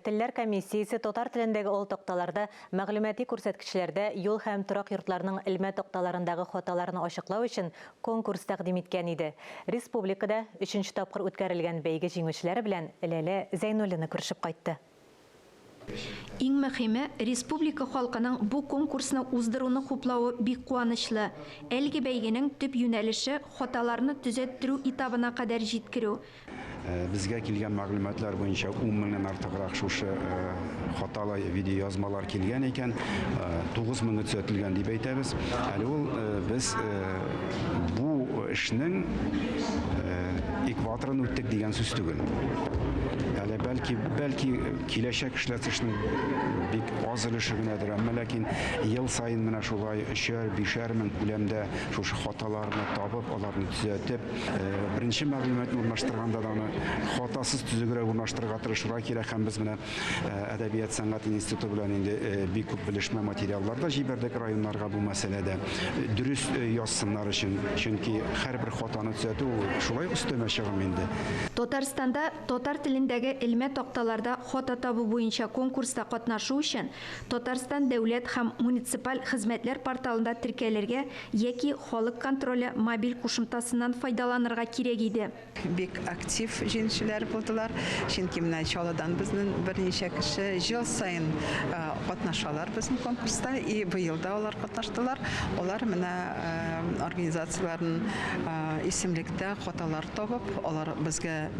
Телләр комиссиясе татар телендәге ал такталарда мәгълүмати күрсәткечләрдә юл һәм торак йортларның элмә такталарындагы хаталарны ачыклау өчен конкурс тәкъдим иткән иде. Республикада өченче тапкыр үткәрелгән бәйге җиңүчеләре белән Ләлә Зәйнуллина күрешеп кайтты. Иң мөхиме, республика халкының бу конкурсны уздыруны хуплавы бик куанычлы. Әлеге бәйгенең төп юнәлеше, хаталарны төзәттерү этабына кадәр җиткерү. Безгә килгән мәгълүматлар буенча 10 меңнән артыграк шушы хаталы видеоязмалар килгән икән. 9 меңе төзәтелгән дип әйтәбез. Әле ул без бу эшнең экваторын үттек дигән сүз түгел. Әле бәлки, бәлки киләчәк эшләсе эшнең бик аз өлеше генәдер, әмма ләкин ел саен менә шулай өчәр, бишәр мең күләмдә шушы хаталарны табып, аларны төзәтеп, Беренче мәгълүматны урнаштырганда да аны хатасыз төзегрәк урнаштырырга тырышырга кирәк һәм без менә әдәбият сәнгать институты белән инде бик күп белешмә материаллар да җибәрдек районнарга бу мәсьәләдә дөрес язсыннар өчен, чөнки һәрбер хатаны төзәтү ул шулай өстәмә чыгым инде. Татарстанда татар телендәге элмә такталарда хата табу буенча конкурста катнашу өчен Татарстан дәүләт һәм муниципаль хезмәтләр порталында теркәлергә яки Халык контроле мобиль кушымтасыннан файдаланырга кирәк иде. Бик актив җиңүчеләр булдылар, чөнки менә Чаллыдан безнең берничә кеше ел саен катнашалар безнең конкурста, и быел да алар катнаштылар. Алар менә организацияләрнең исемлектә хаталар табып, алар безгә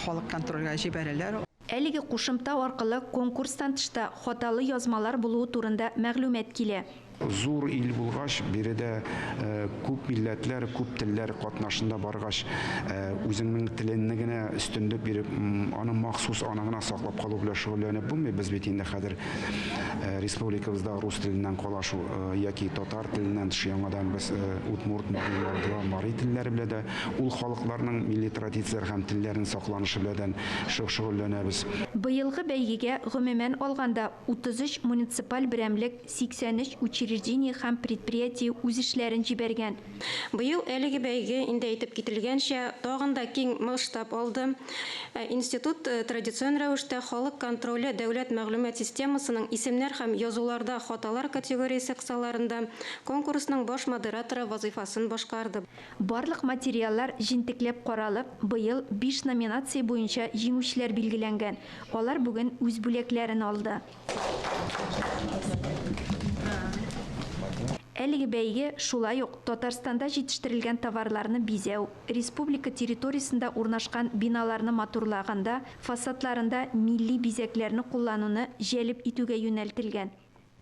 Халык контрольгә җибәрәләр. Әлеге кушымта аркылы конкурстан тыш та хаталы язмалар булуы турында мәгълүмат килә. Зур ил булгач, биредә күп милләтләр, күп телләр катнашында баргач, үзеңнең теленне генә өстенлек биреп, аны махсус аны гына саклап калу белән шөгыльләнеп булмый. Без бит инде хәзер республикабызда рус теленнән кала шул яки татар теленнән тыш яңадан без удмурт, мари, мордва, мари телләре белән дә ул халыкларның милли традицияләре һәм телләренең сакланышы белән шөгыльләнәбез. Быелгы бәйгегә, гомумән алганда, 33 муниципаль берәмлек, 83 учреждение һәм предприятие үз эшләрен җибәргән. Быел әлеге бәйге, инде әйтеп кителгәнчә, тагын да киң масштаб алды. Институт традицион рәвештә Халык контроле дәүләт мәгълүмат системасының исемнәр һәм язуларда хаталар категориясе кысаларында конкурсның баш модераторы вазыйфасын башкарды. Барлык материаллар җентекләп каралып, быел биш номинация буенча җиңүчеләр билгеләнгән. Алар бүген үз бүләкләрен алды. Әлеге бәйге шулай ук Татарстанда җитештерелгән товарларны бизәү, республика территориясендә урнашкан биналарны матурлаганда фасадларында милли бизәкләрне куллануны җәлеп итүгә юнәлтелгән.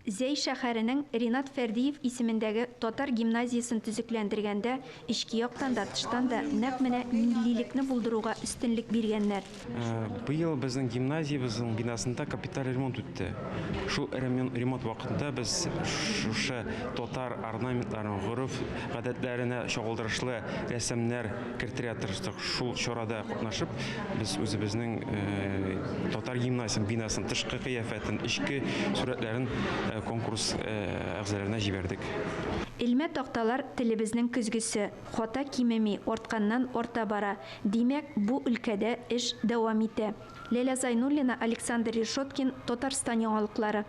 Зәй шәһәренең Ринат Фәрдиев исемендәге татар гимназиясен төзекләндергәндә эчке яктан да, тыштан да нәкъ менә миллилекне булдыруга өстенлек биргәннәр. Быел безнең гимназиябезнең бинасында капиталь ремонт үтте. Шул ремонт вакытында без шушы татар орнаментларын, гореф-гадәтләренә чагылдырышлы рәсемнәр кертергә тырыштык. Шул чарада катнашып, без үзебезнең татар гимназиясенең бинасын, тышкы кыяфәтен, эчке сурәтләрен конкурс әгъзаларына җибәрдек. Элмә такталар телебезнең көзгесе. Хата кимеми, артканнан арта бара. Димәк, бу өлкәдә эш дәвам итә. Ләлә Зайнуллина, Александр Решеткин, Татарстан яңалыклары.